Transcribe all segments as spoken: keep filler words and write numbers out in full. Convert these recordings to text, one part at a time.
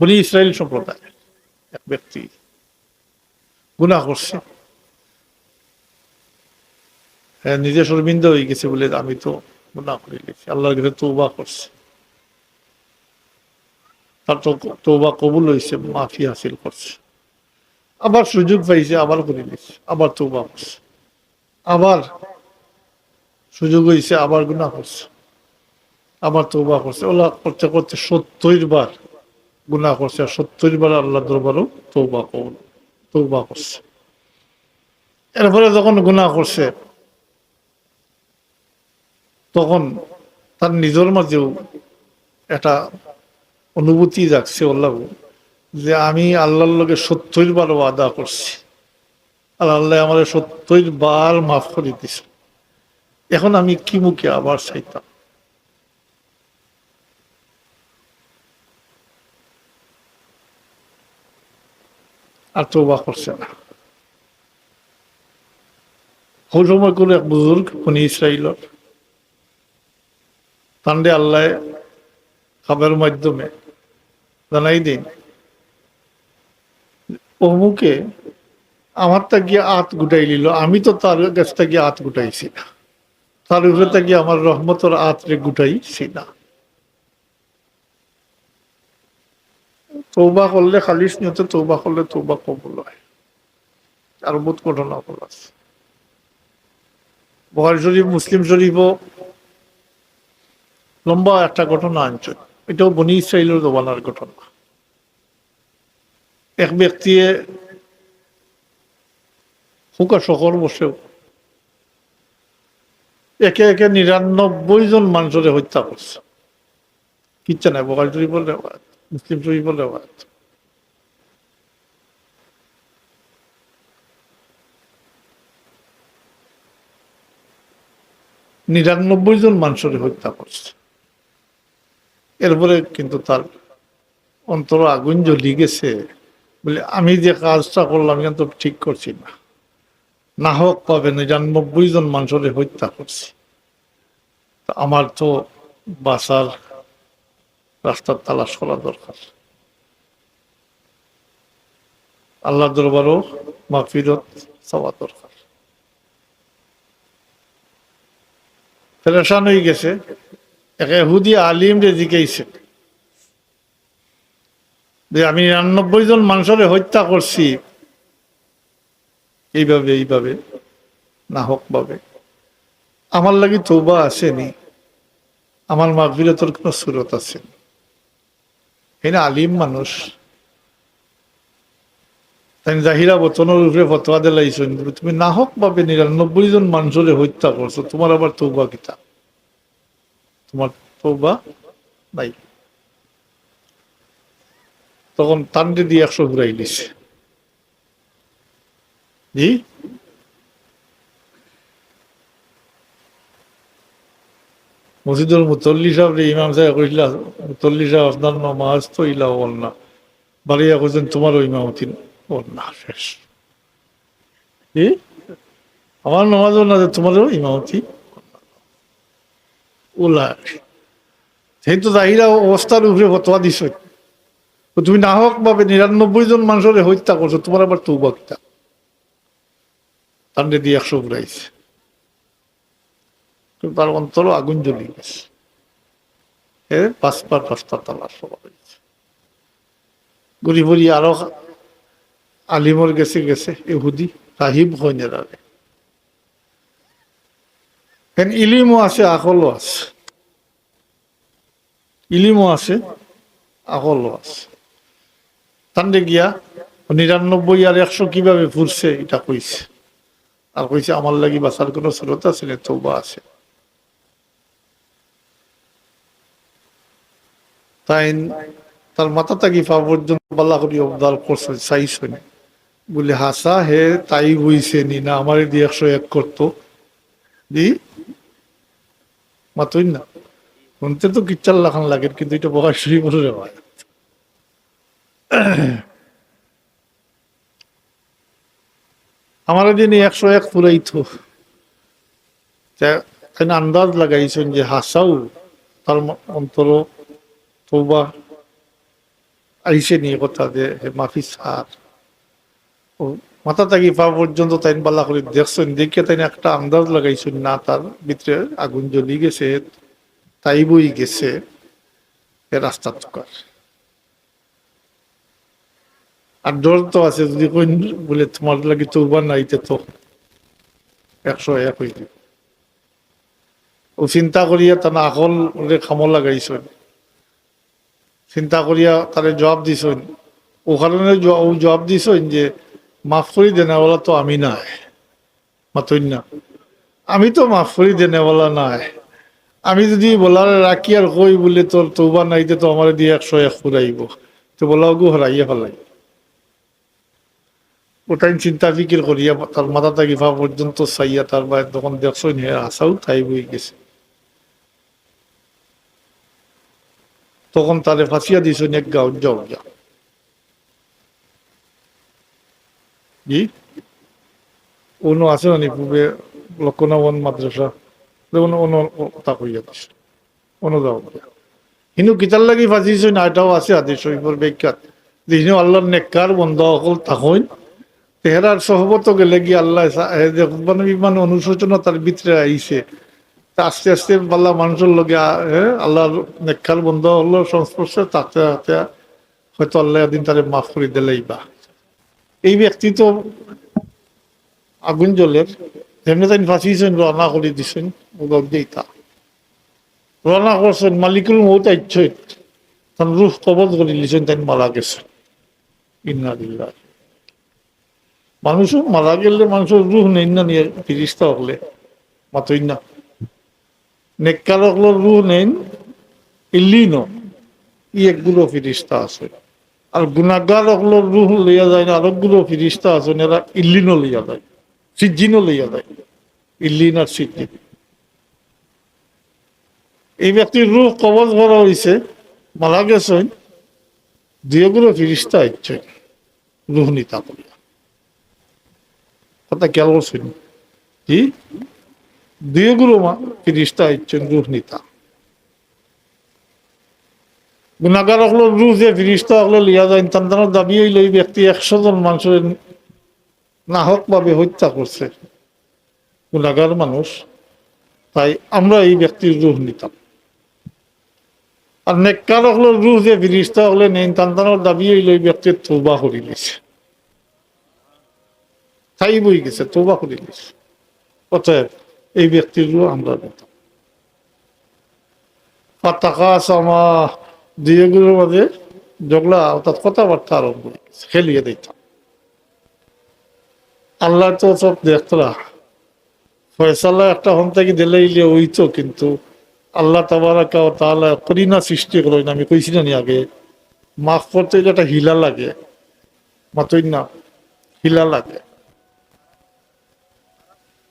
বনি ইসরাইল সম্প্রদায় এক ব্যক্তি গুনাহ করছে, হ্যাঁ, নিজে শর্মিন্দা হয়ে গেছে বলে, "আমি তো গুনাহ করে গেছি", আল্লাহর কাছে তওবা করছে, তার তো তওবা কবুল হয়েছে, মাফি হাসিল করছে, আবার সুযোগ পাইছে, আবার করে দিছে, আবার তওবা করছে, আবার সুযোগ হয়েছে, আবার গুনাহ করছে, আবার তওবা করছে। ওলা করতে করতে সত্তর বার গুনাহ করছে, আর সত্তর বার আল্লাহর দরবারও তওবা কবুল, তওবা করছে। এরপরে যখন গুনাহ করছে, তখন তার নিজের মাঝেও একটা অনুভূতি জাগছে, আল্লাহ, যে আমি আল্লাহর লগে সত্তর বার ওয়াদা করছি, আর আল্লাহ আমারে সত্তর বার মাফ করে দিছে। এখন আমি কি মুখে আবার চাইতাম? আর তওবা করছে না। হউ সময় কোনো এক বুজুর্গ বনি ইসরাইলর, তানরে আল্লাহ খাবের মাধ্যমে জানাই দিন, অমুকে আমার তাগিয়া আত গুটাই লিল, আমি তো তার গেছ তাগিয়া আত গুটাইছি না, তার উপরে তাগিয়া আমার রহমতর আতরে গুটাইছি না। তওবা করলে, খালিস নিয়তে তওবা করলে তওবা কবুল হয়। আর বহুত ঘটনা বলা আছে বুখারী শরীফ, মুসলিম শরীফও লম্বা একটা ঘটনা আনছে, এটাও বনি ইসরাইলর জমানার ঘটনা। এক ব্যক্তিয়ে হুকা শহর বসেও একে একে নিরানব্বই জন মানুষরে হত্যা করছে। কিচ্ছা নাই, বুখারী শরীফর রেওয়ায়াত, মুসলিম শরীফর রেওয়ায়াত। নিরানব্বই জন মানুষরে হত্যা করছে। এরপরে কিন্তু তার অন্তর আগুন জ্বলি গেছে, বলে, "আমি যে কাজটা করলাম, এটা তো ঠিক করছি না, নাহক ভাবে নিরানব্বই জন মানুষরে হত্যা করছি, তা আমার তো বাঁচার রাস্তা তালাশ করা দরকার, আল্লাহর দরবারও মাগফিরত চাওয়া দরকার।" পেরেশান হয়ে গেছে, এক ইহুদি আলিমরে জিজ্ঞাসা যে আমি নিরানব্বই জন মানুষরে হত্যা করছি এইভাবে, এইভাবে, নাহকভাবে, আমার লাগি তওবা আছে নি? আমার মাগফিরাতর কোনো সুরত আছে নি? এই না আলিম মানুষ, তাইন জাহিরা বতনর উপরে ফতোয়া দিলাইছইন, "তুমি নাহকভাবে নিরানব্বই জন মানুষরে হত্যা করছো, তোমার আবার তওবা কিতা? তোমার তওবা নাই।" তখন তানরে দিয়া একশো ঘুরাই দিছে। জি? মসজিদর মুতল্লি সাহেবরে ইমাম সাহেব কইছিলা, "মুতল্লি সাহেব, আপনার নামাজ তো ইলা অইল না।" বাড়িয়া কইছেন, "তোমারও ইমামতি অইল না, শেষ।" কি? আমার নামাজও না, যে তোমারও ইমামতি অইল না। সেই তো জাহিরা অবস্থার উপরে ফতোয়া দিছে। তো তুমি নাহকভাবে নিরানব্বই জন মানুষরে হত্যা করছো, তোমার আবার তওবা কিতা? তানরে দিয়া একশো ঘুরাইছে। কিন্তু তার অন্তরও আগুন জ্বলি গেছে। এ পাঁচবার পাঁচটা তালাশ করা হয়েছে। ঘুরি ঘুরি আরো আলিমর গেছে গেছে, ইহুদি রাহিব কইন এরারে। কেন ইলিমও আছে, আকলও আছে, ইলিমও আছে, আকলও আছে। তানরে গিয়া নিরানব্বই আর একশো কিভাবে ফুরছে এটা কইছে। আর কইছে, "আমার লাগি বাঁচার কোনো সুরত আছে না, তওবা আছে।" তাইন তার মাথা থাকি পা পর্যন্ত বালা করি অবদাল করছে, চাইছে না। বলে, "হাছা হে তাই বইছে নি না, আমারে দি একশো এক করতো।" দি মাতইন না। হুনতে তো কিচ্ছার লাখান লাগে, কিন্তু এটা বুখারী শরীফর রেওয়ায়াত। আমারে দি নি একশো এক ফুরাইতো। তে তাইন আন্দাজ লাগাইছইন যে হাছাউ তার ম-, অন্তরো তওবা আইছে নি কথা যে হে মাফি সার। ও মাথা থাকি পা পর্যন্ত তাইন বালা করি দেখছইন, দেখিয়া তাইন একটা আন্দাজ লাগাইছইন না, তার ভিতরে আগুন জ্বলি গেছে, তাইবই গেছে, এ রাস্তা তুকার। আর ডর তো আছে, যদি কইন বলে, "তোমার লাগি তৌবা নাই, তে তো একশো এক হয়ে দিবে।" ও চিন্তা করিয়া তান আকলরে কামো লাগাইছইন, চিন্তা করিয়া তারে জবাব দিছইন। ও কারণে জ-, ও জবাব দিছইন যে, "মাফ করি দেনেওয়ালা তো আমি নায়।" মাতইন না, "আমি তো মাফ করি দেনেওয়ালা নায়। আমি যদি বলারে রাখি আর কই বলে, 'তোর তৌবা নাই, তে তো আমারে দিয়ে একশো এক ফুরাইব।' তো বলা ওগু হরাইয়া ফেলাই।" ও তাইন চিন্তা ফিকির করিয়া, তার মাথা থাকি পা পর্যন্ত চাইয়া, তার বায় তখন দেখছইন হে হাছাউ তাইবই গেছে। তখন তারে ফাঁসিয়া দিছইন এক গাউত যাও গিয়া। জি? অনো আছে না নি পূর্বে লক্ষ্মণাবন মাদ্রাসা? যেমন অনো কথা কইয়া দিছে। অনো যাও গিয়া। হিনু কিতার লাগি ফাঁসি দিছইন, এটাও আছে হাদিস শরীফর ব্যাখ্যাত। যে হিনু আল্লাহর নেককার বন্দা অকল থাকইন, তেহেরার সহবত গেলে গিয়া আল্লাহ সা-, এ যে হুব্বান ইমান অনুশোচনা তার ভিতরে আইছে। তা আস্তে আস্তে বালা মানুষর লগে আ-, এ, আল্লাহর নেককার বন্দা অকলর সংস্পর্শে থাকতে থাকতে হয়তো আল্লাহ একদিন তারে মাফ করি দিলাইবা। এই ব্যক্তি তো আগুন জ্বলের, যেমনে তাইন ফাঁসি দিছইন, রওনা করি দিছইন, ও লোক যেইতা। রওনা করছইন, মালিকুল মউত আইছইন, তান রুহ কবজ করি লিছইন, তাইন মারা গেছইন। ইন্না লিল্লাহ। মানুষ মারা গেলে মানুষর রুহ নেইন না নি ফিরিস্তা অকলে? মাতইন না। নেককার অকলর রুহ নেইন ইল্লিনো, ই এক গুরু ফিরিস্তা আছে। আর গুনাহগার অকলর রুহ লইয়া যাইন, আরো গুরু ফিরিস্তা আছে, এরা ইল্লিনো লইয়া যায়, সিজ্জিনো লইয়া যায়, ইল্লিন আর সিজ্জিন। এই ব্যক্তির রুহ কবজ করা হইছে, মারা গেছইন, দুই গুরু ফিরিস্তা আইছইন রুহ নিতা করিয়া। কথা খেয়াল করছইন? জি, দুই গুরু মা-, ফিরিস্তা আইছইন রুহ নিতা। গুনাহগার অকলর রুহ যে ফিরিস্তা অকলে লইয়া যাইন, তান তানর দাবি হইল, এই ব্যক্তি একশো জন মানুষের নাহক ভাবে হত্যা করছে, গুনাহগার মানুষ, তাই আমরা এই ব্যক্তির রুহ নিতাম। আর নেককার অকলর রুহ যে ফিরিস্তা অকলে নেইন, তান তানর দাবি হইল, এই ব্যক্তির তৌবা করি লিছে, তাইব হই গেছে, তৌবা করি লিছে, অতএব এই ব্যক্তির রুহ আমরা নিতাম। ফাতাকাসামা, দুই গুরুর মাঝে ঝগড়া, অর্থাৎ কথাবার্তা আরম্ভ হয়ে গেছে, খেলিয়ে দিতাম। আল্লাহ তো সব দেখতরা, ফয়সালা একটা হন থাকি দিলাইলে হইতো, কিন্তু আল্লাহ তাবারাকা ওয়া তাআলা করিনা সৃষ্টি করইন, আমি কইছি না নি আগে, মাফ করতে হইলে একটা হিলা লাগে, মাতইন না, হিলা লাগে।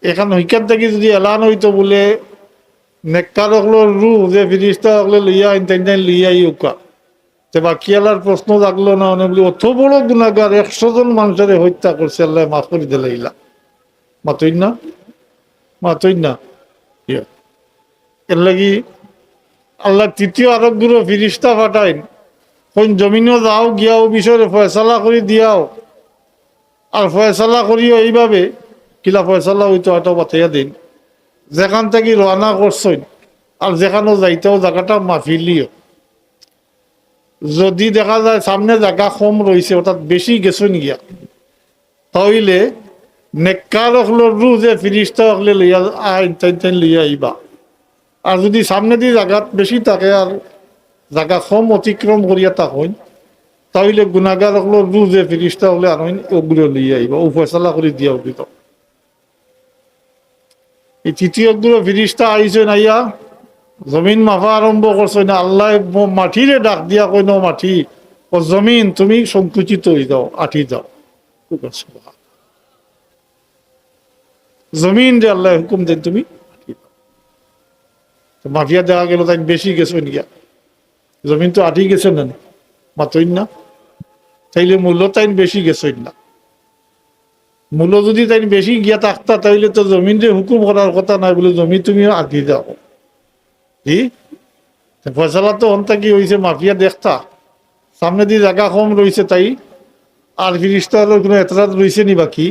এখন হইকার থাকি যদি এলান হইতো বলে, নেককার অকলর রুহ যে ফিরিস্তা অকলে লইয়া আইন, তাইন তাইন লইয়া আইউক্কা। তে বাকি আলার প্রশ্ন জাগলো না, মানে বলি, অত বড় গুনাহগার, একশো জন মানুষের হত্যা করছে, আল্লাহ মাফ করি দিলাইলা। মাতইন না? মাতইন না? ইয়া। এর লাগি আল্লাহ তৃতীয় আরক গুরু ফিরিস্তা পাঠাইন, কইন জমিনো যাও, গিয়া ও বিষয়ে ফয়সালা করি দিয়াও। আর ফয়সালা করিও এইভাবে, কিলা ফয়সালা হইতো এটা বাতাইয়া দিন, যেখান থাকি রওনা করছইন আর যেখানো যাইতাও জাগাটা মাফিলিও। যদি দেখা যায় সামনে জাগা কম রইছে, অর্থাৎ বেশি গেছইন গিয়া, তাইলে নেককার অকলর রুহ যে ফিরিস্তা অকলে লইয়া আইন, তাইন তাইন লইয়া আইবা। আর যদি সামনেদি জাগাত বেশি থাকে আর জাগা কম অতিক্রম করিয়া থাকইন, তাইলে গুনাহগার অকলর রুহ যে ফিরিস্তা অকলে আনইন, ওগুলো লইয়া আইবা, ও ফয়সালা করি দিয়া উঠি তো। এই তৃতীয় গুরু ফিরিস্তা আইছইন, আইয়া জমিন মাফা আরম্ভ করছইন। আল্লাহ ম-, মাটিরে ডাক দিয়া কইন, "ও মাটি, ও জমিন, তুমি সংকুচিত হয়ে যাও, আটি যাও।" জমিন রে আল্লাহ হুকুম দেন, তুমি আটি যাও। তো মাফিয়া দেখা গেল তাইন বেশি গেছইন গিয়া, জমিন তো আটি গেছে না, মাতইন না? তাইলে মূলো তাইন বেশি গেছইন না। মূলো যদি তাইন বেশি গিয়া থাকতা, তাইলে তো জমিনরে হুকুম করার কথা নাই, বলে, "জমি তুমি আটি যাও।" জি? তো ফয়সালা তো হন থাকি হইছে, মাফিয়া দেখতা। সামনে দি জাগা কম রইছে তাই, আর ফিরিস্তা অকলর কুনু এতরাজ রইছে নি বাকি?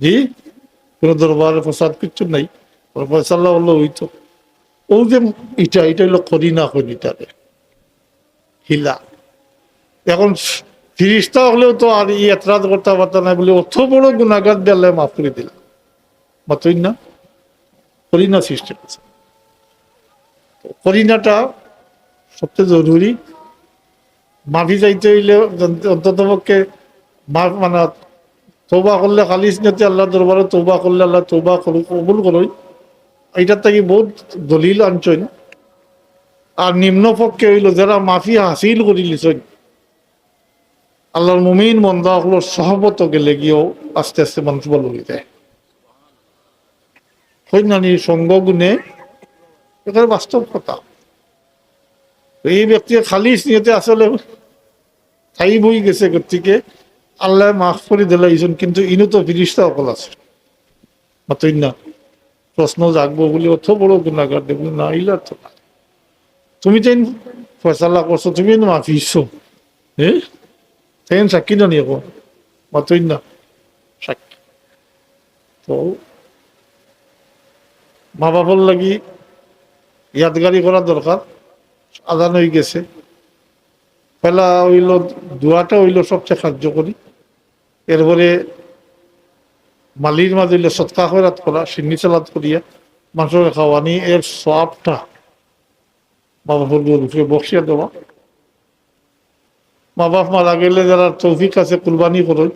জি, কুনু দরবারে ফসাদ কিচ্ছু নাই, ফয়সালা অইলে অইতো। অউ যে ইটা, ইটা অইলো করিনা, কইন ইটারে হিলা। এখন ফিরিস্তা অকলেও তো আর ই এতরাজ করতা পারতা নায় বুলি অত বড় গুনাগার দিয়া আল্লায় মাফ করি দিলা। মাতইন না? করিনা সৃষ্টি করছে। তো করিনাটা সবচেয়ে জরুরি। মাফি চাইতে অইলে অন্ত-, অন্তত পক্ষে মাফ, মানে, তওবা করলে, খালিস নিয়তে আল্লাহর দরবারে তওবা করলে আল্লায় তওবা কবু-, কবুল করইন। ইটার থাকি বহুত দলিল আনছইন। আর নিম্ন পক্ষে অইলো যারা মাফি হাসিল করিলিছইন, আল্লাহর মুমিন বন্দা অকলর সহবত গেলেগিও আস্তে আস্তে মানুষ ভালা অই যায়। কইন না নি, সঙ্গ গুণে, ইটা বাস্তব কথা। তো এই ব্যক্তি খালিস নিয়তে আসলে তাইব অই গেছে, গতিকে আল্লায় মাফ করি দিলাইছইন, কিন্তু ইনো তো ফিরিস্তা অকল আছে। মাতইন না? প্রশ্ন জাগবো বুলি অত বড় গুনাগার দেখবো না, ইলা তো না। তুমি তাইন ফয়সালা করছো, তুমি তাইন মাফি দিছো, হ্যাঁ? তাইন সাক্ষী না নি অখন? মাতইন না? সাক্ষী। তো মা বাপর লাগি ইয়াদগারি করা দরকার। আজান অই গেছে, পয়লা অইলো দোয়াটা অইলো সবচেয়ে কার্যকরী। এরপরে মালির মাঝে অইলো সদকা খয়রাত করা, সিন্নি সালাত করিয়া মানষরে খাওয়ানি, এর সওয়াবটা মা বাপর উপরে বখশিয়া দেওয়া। মা বাপ মারা গেলে যারার তৌফিক আছে কুরবানি করইন,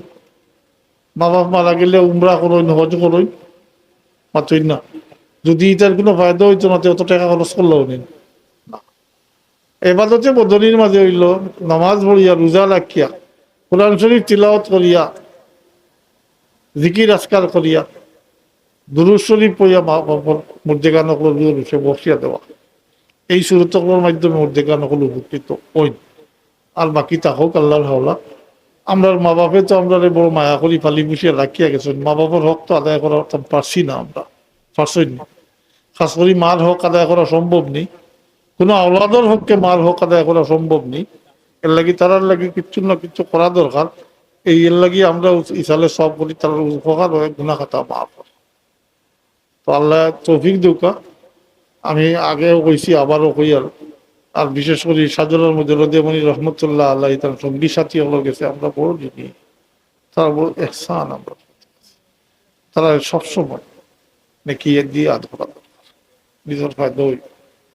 মা বাপ মারা গেলে উমরা করইন, হজ করইন, মাতইন না? যদি ইটার কুনু ফায়দা অইতো না, তে অত টেকা খরচ করলা অনে না। এবাদতে বদনির মাঝে অইলো নামাজ পড়িয়া, রোজা রাখিয়া, কোরআন শরীফ তিলাওয়াত করিয়া, জিকির আজকার করিয়া, দুরূদ শরীফ পড়িয়া মা বাপর মুর্দেগান অকলর উপরে বখশিয়া দেওয়া। এই সুরত অকলর মাধ্যমে মুর্দেগান অকল উপকৃত অইন। আর বাকি থাকউক আল্লাহর হাওলা। আমরার মা বাপে তো আমরারে বড় মায়া করি পালি পুষিয়া রাখিয়া গেছইন। মা বাপর হক তো আদায় করা পারছি না আমরা, পারছইন না। খাছ করি মার হক আদায় করা সম্ভব নি, কুনু আওলাদর পক্ষে মার হক আদায় করা সম্ভব নি। এরলাগি তারার লাগি কিচ্ছু না কিচ্ছু করা দরকার। এই এরলাগি আমরা উস-, ইসালে সওয়াব করি, তারার উপকার অয়, গুনা খাতা মাফ অয়। তো আল্লায় তৌফিক দেউক্কা। আমি আগেও কইছি, আবারও কইয়ার, আর বিশেষ করি শাহজালাল মুজাররদে মনি রহমতুল্লাহ আলাইহি, তান সঙ্গী সাথী অকল গেছে, আমরা বড় ঋণী, তারা বড় এহসান আমরা। তারা সবসময় নেকি এর দিয়ে আদ করা দরকার, নিজর ফায়দা অইবো।